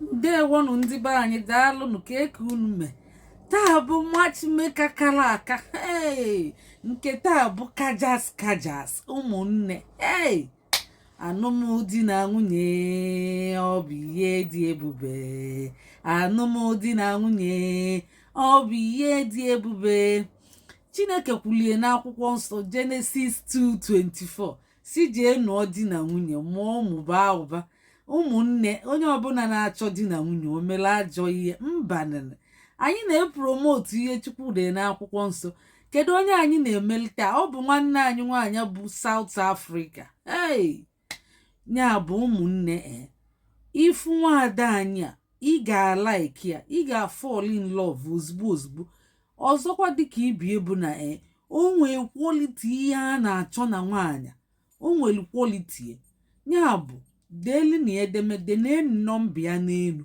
Ndewonụ ndị be anyị, daalụnụ. Ka eke unu mee. Taa bụ matchmaker kara aka. Hey! Nke taa bụ kajas kajas, ụmụnne. Hey! Anụmdi na nwunye, ọ bụ ihe dị ebube. Anụmdi na nwunye, ọ bụ ihe dị ebube. Chineke kwulie n'akwụkwọ nsọ, Genesis 2:24, si jee nụọ di na nwunye, mụọ ụmụ, baa ụba. Ụmụnne, onye ọbụla na-achọ di na nwunye, o mere ajọ ihe? Mbanana. Anyị na-epromote ihe Chukwu dee n'akwụkwọ nsọ. Kedu onye anyị na-emelite? Ọ bụ nwanne anyị nwaanyị bụ South Africa. Hey! Ya bụ, ụmụnne, e ifu nwaada anyị a, ị ga-alike ya, ị ga-fall in love ozugbo ozugbo. Ọzọkwa, dịka ibi ebu na e o nwee quality ihe a na-achọ na nwaanyị, o nwere quality. Ya bụ, deelu na edemede n'enu nọmba ya n'elu,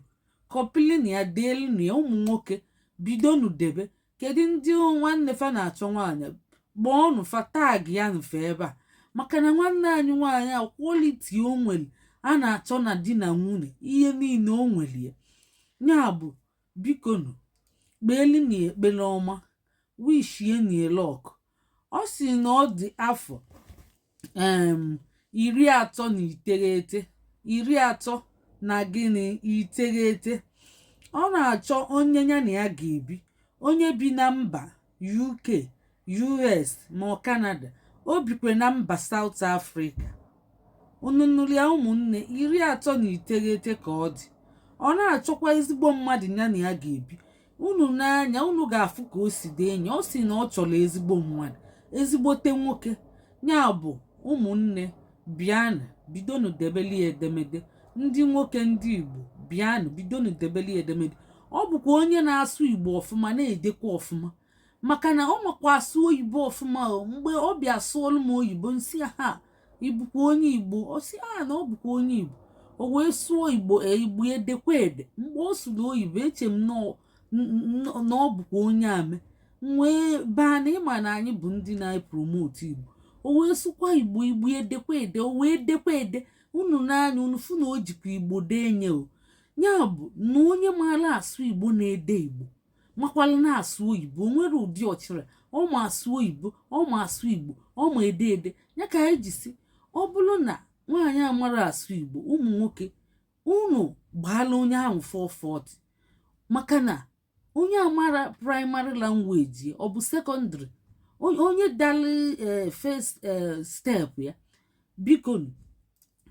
copylị na ya, deelu na ya. Ụmụ nwoke, bidonu debe. Kedu ndị nwanne fa na-achọ nwaanyị? Kpọọnụ fa, tag ya nfe ebe a, maka na nwanne anyị nwaanyị a, quality o nwere a na-achọ na di na nwunye, ihe niile o nwere ya. Ya bụ, bikonu, kpeelu na ekpere ọma, wishie na luck. Ọ sị na ọ dị afọ 39, 30 na gịnị, iteghete. Ọ na-achọ onye ya na ya ga-ebi, onye bi na mba UK, US ma ọ Canada. O bikwe na mba South Africa. Unu nụrụ ya, ụmụnne? 39 ka ọ dị. Ọ na-achọkwa ezigbo mmadụ ya na ya ga-ebi. Unu n'anya, unu ga-afụ ka o si dị enyi. Ọ sị na ọ chọrọ ezigbo mmadụ, ezigbote nwoke. Ya bụ, ụmụnne, bịanụ, bidonu debeli edemede. Ndị nwoke, ndị Igbo, bịanụ, bidonu debeli edemede. Ọ bụkwa onye na-asụ Igbo ọfụma, na-edekwa ọfụma, maka na ọ makwa asụ oyibo ọfụma. O mgbe ọ bịa sụọlụ m oyibo, nsị ha, ịbụkwa onye Igbo? Ọ sị a na ọ bụkwa onye Igbo. O wee sụọ Igbo, Igbo edekwa ede. Mgbe ọ sụrụ oyibo, eche m na ọ bụkwa onye ame. M wee baa na ịma na anyị bụ ndị na-epromote Igbo. O wee sụkwa Igbo, Igbo edekwa ede. O wee dekwa ede. Unu n'anya, unu fụ na o jikwa Igbo dee nye o. Ya bụ na onye maara asụ Igbo, na-ede Igbo, makwala na-asụ oyibo, o nwere ụdị ọchịrị. Ọ ma asụ oyibo, ọ ma asụ Igbo, ọ ma ede ede. Ya ka anyị ji si, ọ bụrụ na nwaanyị amara asụ Igbo, ụmụ nwoke, unu gbaala onye ahụ 440, maka na onye amara primary language ya, ọ bụ secondary, onye dali first step ya. Biko,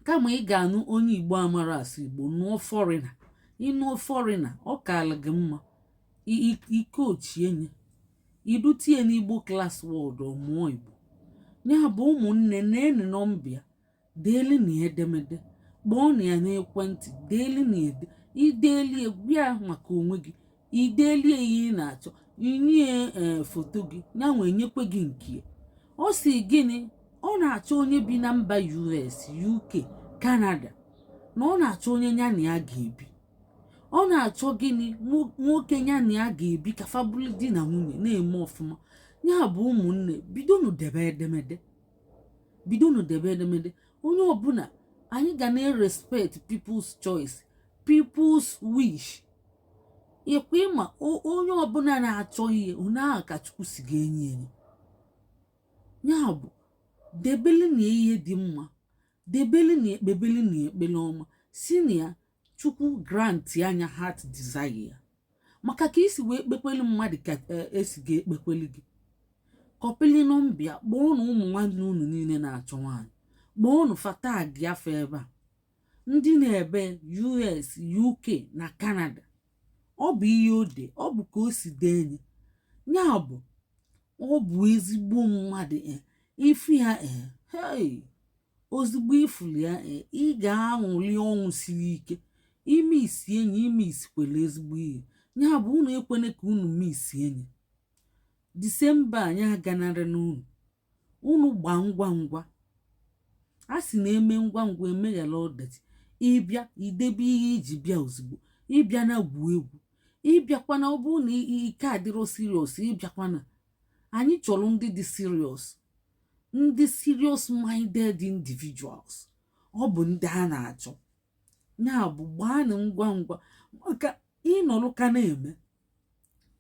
kama ị ga-anụ onye Igbo amara asụ Igbo, nụọ foreigner. Ịnụọ foreigner, ọ kaala gị mma. Ike ochie nye idutie n'Igbo Class World, ọ mụọ Igbo. Ya bụ, ụmụnne, na-enu nọmba ya, deelu na edemede, kpọọ na ya n'ekwentị, deelu na ede, ideeli gwa ya maka onwe gị, ideelie ihe ị na-achọ, inye ee foto gị, ya nwee nyekwe gị nke ya. Ọ si gịnị? Ọ na-achọ onye bi na mba US, UK, Canada, na ọ na-achọ onye ya na ya ga-ebi. Ọ na-achọ gịnị? Nwoke ya na ya ga-ebi, ka fa bụrụ di na nwunye na-eme ọfụma. Ya bụ, ụmụnne, bidonu debe edemede, bidonu debe edemede. Onye ọbụla, anyị ga na-respect people's choice, people's wish. Ịkwa ịma, onye ọbụla na-achọ ihe onye ahụ ka Chukwu si ga-enye enye. Ya bụ, debeli na ihe dị mma, debeli na ekpebeli na ekpere ọma, si na ya Chukwu grant anya heart desire ya, maka ka isi wee kpekweli mmadụ ka esi ga-ekpekweli gị. Copylị nọmba ya, kpọọ na ụmụ nwanne unu niile na-achọ nwaanyị, kpọọ unu fa, tag afọ ebe a, ndị na-ebe US, UK na Canada. Ọ bụ ihe o de, ọ bụ ka o si dee enyi ya. Bụ ọ bụ ezigbo mmadụ. Ifu ya, hey, ozugbo ifuru ya, ị ga-aṅụrị ọṅụ siri ike. Ime isi enyi, ime isikwere ezigbo ihe. Ya bụ, unu ekwene ka unu miss enyi. Disemba anyị aganarị n'unu. Unu gbaa ngwa ngwa. A sị na eme ngwa ngwa emeghara ọdachi. Ịbịa, idebe ihe iji bịa ozugbo. Ịbịa na gwu egwu, ịbịakwana. Ọ bụrụ na ike adịrọ serious, ịbịakwana. Anyị chọrọ ndị dị serious, ndị serious minded individuals. Ọ bụ ndị a na-achọ. Ya bụ, gbaanụ ngwa ngwa, maka ịnọlụ ka na-eme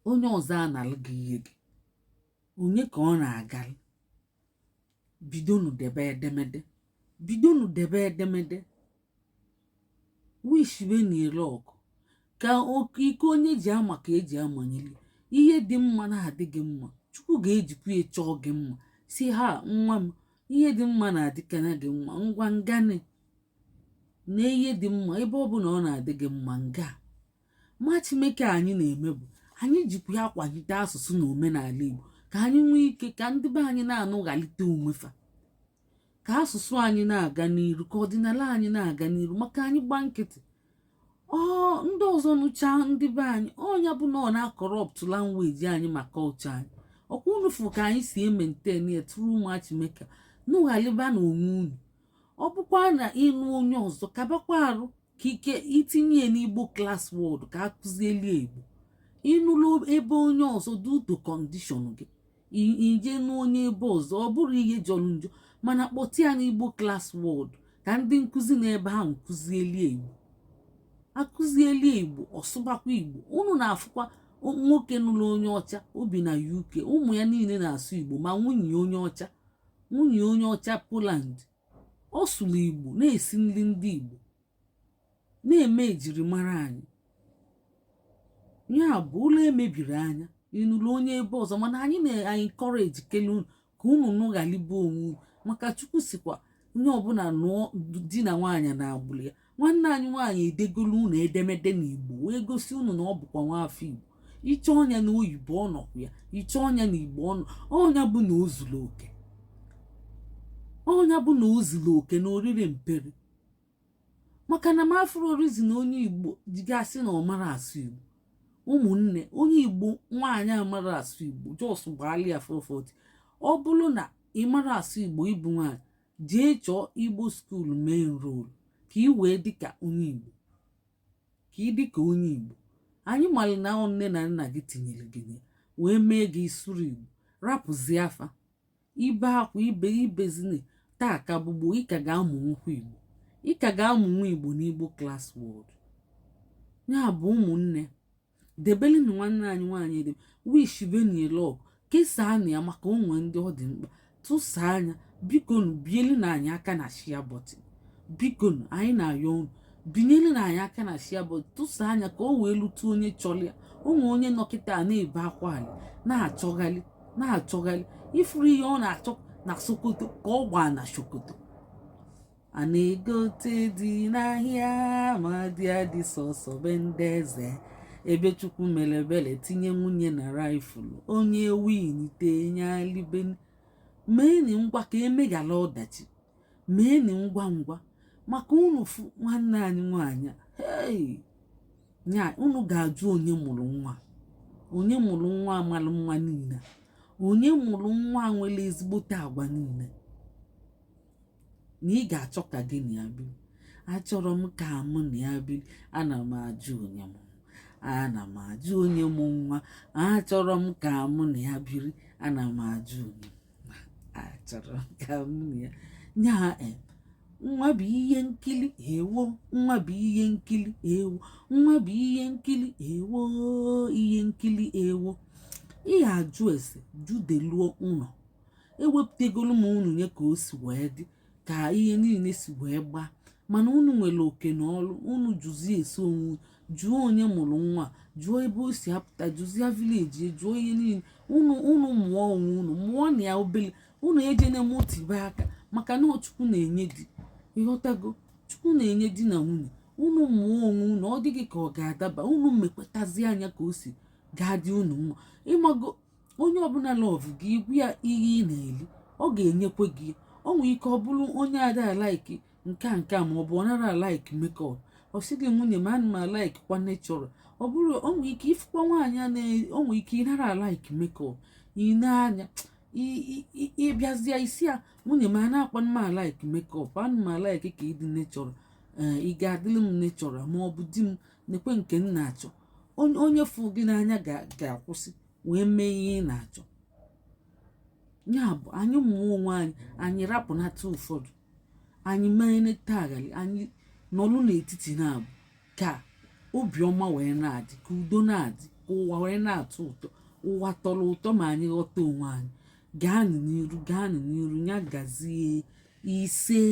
onye ọzọ analụ gị ihe gị. Onye ka ọ na-agalụ? Bidonu debe edemede, bidonu debe edemede, wishbeni luck ka ike onye ji ama ka eji amanyeli. Ihe dị mma na-adị gị mma, Chukwu ga-ejikwa ya chọọ gị mma, si ha, "Nwa m, ihe dị mma na-adịkana gị mma. Ngwa, ngani na ihe dị mma ebe ọ bụla ọ na-adị gị mma." Nga matchmaker anyị na-eme bụ anyị jikwa ya akwalite asụsụ na omenala Igbo, ka anyị nwee ike, ka ndị be anyị na-anụghalite onwe fa, ka asụsụ anyị na-aga n'iru, ka ọdịnala anyị na-aga n'iru. Maka anyị gba nkịtị, ọ ndị ọzọ nụchaa ndị be anyị, ọnya bụ na ọ na-acorrupt language anyị ma culture anyị. Ọkwa unu fụ ka anyị si emaintain ya through matchmaker. Nụghaliba na onwe unu. Ọ bụkwa na ịnụ onye ọzọ, kabakwa arụ ka ike itinye ya n'Igbo Class World ka akụzielie Igbo. Ịnụlụ ebe onye ọzọ due to condition gị, ije nụ onye ebe ọzọ, ọ bụrụ ihe jọrọ njọ, mana kpọta ya n'Igbo Class World ka ndị nkụzi n'ebe ahụ kụzielie Igbo, akụzielie Igbo, ọsụbakwa Igbo. Unu na-afụkwa nwoke nụrụ onye ọcha, obi na UK, ụmụ ya niile na-asụ Igbo, ma nwunye onye ọcha, nwunye onye ọcha Poland, ọ sụrụ Igbo, na-esi nri ndị Igbo, na-eme ejirimara anyị. Ya bụ, ụlọ emebiri anya ịnụrụ onye ebe ọzọ, mana anyị na-encourage kele unu ka unu nụghalibe onwe unu, maka Chukwu sikwa onye ọbụla nụọ di na nwaanyị na agbụrụ ya. Nwanne anyị nwaanyị edegolu unu edemede n'Igbo wee gosi unu na ọ bụkwa nwaafọ Igbo. Iche ọnya na oyibo ọ nọkwa ya, iche ọnya na Igbo ọnụ ọnya bụ na o zuru oke, ọnya bụ na o zuru oke na oriri mperi. Maka na m afụrụ orizi na onye Igbo jigasị na ọ mara asụ Igbo. Ụmụnne, onye Igbo nwaanyị amara asụ Igbo, just gbaalịa 440. Ọ bụrụ na ị mara asụ Igbo, ịbụ nwaanyị, jee chọọ Igbo school, mee enroll ka ị wee dịka onye Igbo, ka ị dịka onye Igbo. Anyị mara na ọ nne na nna gị tinyere gị ya wee mee gị sụrụ Igbo, rapụzie afa ibe akwa ibe ibezine taa ka bụgbo. Ị ka ga-amụnwukwa Igbo, ị ka ga-amụnwu Igbo n'Igbo Class World. Ya bụ, ụmụnne, debelinu nwanne anyị nwaanyị dị, wishbeni luck, kesaa na ya maka onwe ndị ọ dị mkpa. Tụsaa anya, bikonu, bielu na anyị aka na share button. Bikonu, anyị na-ayọ unu, binyelu na anyị aka na share button, tụsaa anya ka o wee lute onye chọrọ ya. Onwe onye nọkịta na-ebe akwa ali, na-achọghalị, na-achọghalị ifuru ihe ọ na-achọ na Sokoto ka ọ gbaa na Sokoto a na-egote dị n'ahịa, ma dị adị sọsọ be ndị eze, ebe Chukwu mere ebere tinye nwunye na rifle onye winite nye alibe. Meeni ngwa ka emeghala ọdachi, meeni ngwa ngwa, maka unu fụ nwanne anyị nwaanyị a, hey, nya unu ga-ajụ onye mụrụ nwa, onye mụrụ nwa amalụ nwa niile, onye mụrụ nwa nwere ezigbote agwa niile na ị ga-achọ ka gị na ya biri. Achọrọ m ka mụ na ya biri. Ana m ajụ onye mụ, ana m ajụ onye mụ nwa. Achọrọ m ka mụ na ya biri. Ana m ajụ onye achọrọ m ka mụ na ya nya. E nwa bụ ihe nkili, ewo! Nwa bụ ihe nkili, ewo! Nwa bụ ihe nkili, ewo! Ihe nkili, ewo! Ị ga-ajụ ese judeluo ụlọ. Ewepụtagolu m unu nye ka o si wee dị, ka ihe niile si wee gbaa, mana unu nwere oke na ọrụ unu. Jụzie ese onwe unu, jụọ onye mụrụ nwa, jụọ ebe o si apụta, jụzie village, jụọ ihe niile. Unu mụọ onwe unu, mụọ na ya obele. Unu ejene mụtibe aka, maka na Chukwu na-enye di, ịghọtago? Chukwu na-enye di na nwunye. Unu mụọ onwe unu, ọ dịghị ka ọ ga-adaba. Unu mekwetazi anya ka o si ga-adị unu mma. Ịmago, onye ọbụla love gị, igwu ya ihe ị na-eli, ọ ga-enyekwe gị. O nwere ike ọ bụrụ onye ada alike nke a nke a, ma ọ bụ ọ nara alike makeup, ọ sị gị, "Nwunye m, ana m alike kwa natural." Ọ bụrụ o nwere ike ifụkwa nwaanyị a na o nwere ike ị nara alike makeup, ị na-anya ịbịazie isi ya, "Nwunye m, a na-akwa m alike makeup, ana m alike ka ịdị natural. Ee, ị ga-adịrị m natural?" Ma ọ bụ, "Di m, nekwe nke m na-achọ." Onye fụ gị n'anya ga-akwụsị wee mee ihe ị na-achọ. Ya bụ, anyị mụọ onwe anyị, anyị rapụnata ụfọdụ, anyị mee neta aghali anyị. Nọlụ n'etiti na-abụ ka obiọma wee na-adị, ka udo na-adị, ka ụwa wee na-atọ ụtọ. Ụwa tọrọ ụtọ ma anyị ghọta onwe anyị. Gaanụ n'iru, gaanụ n'iru. Ya gazie. Ise.